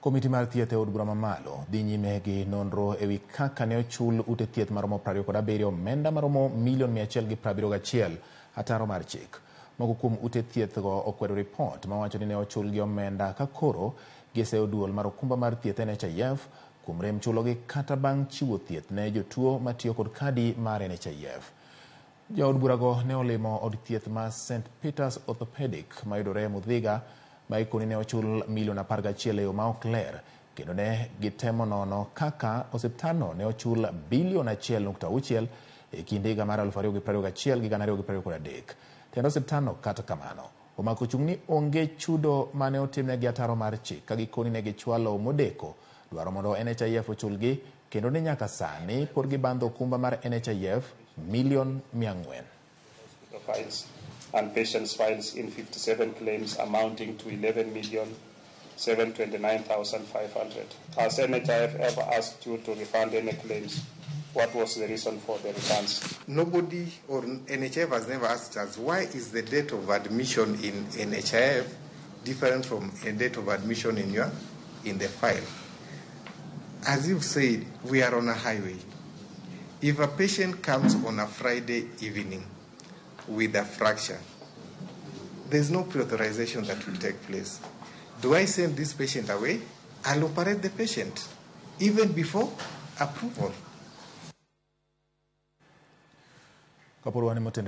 Komiti mar thieth e od bura mamalo dhi nyime gi nonro ewi kaka ne ochul ute thieth maromo 27 omenda maromo milion 171 ataro mar chik. Moko kuom ute thieth go okwedo ripot mawacho ni ne ochulgi omenda ka koro giseyo duol mar okumba mar thieth NHIF kuom rem chulogi kata bang' chiwo thieth ne jotuo matiyo kod kadi mar NHIF. Jood burago ne olimo od thieth ma St Peters Orthopedic mayudore Muthiga ma ikoni ne ochul milion 11 e yo ma ok ler kendo ne gitemo nono kaka osiptandno ne ochul bilion 1.6 e kind higa mar 2021 gi 2023. Tend osiptandno kata kamano omako chung' ni onge chudo mane otimnegi ataro mar chik ka gikoni ne gichwalo modeko dwaro mondo NHIF ochulgi kendo ni nyaka sani pod gibandho okumba mar NHIF milion 400. Files and patients' files in 57 claims amounting to 11,729,500. Has NHIF ever asked you to refund any claims? What was the reason for the refunds? Nobody or NHIF has never asked us why is the date of admission in NHIF different from a date of admission in the file. As you've said, we are on a highway. If a patient comes on a Friday evening with a fracture, there's no pre-authorization that will take place. Do I send this patient away? I'll operate the patient even before approval. Kapod wan motenre.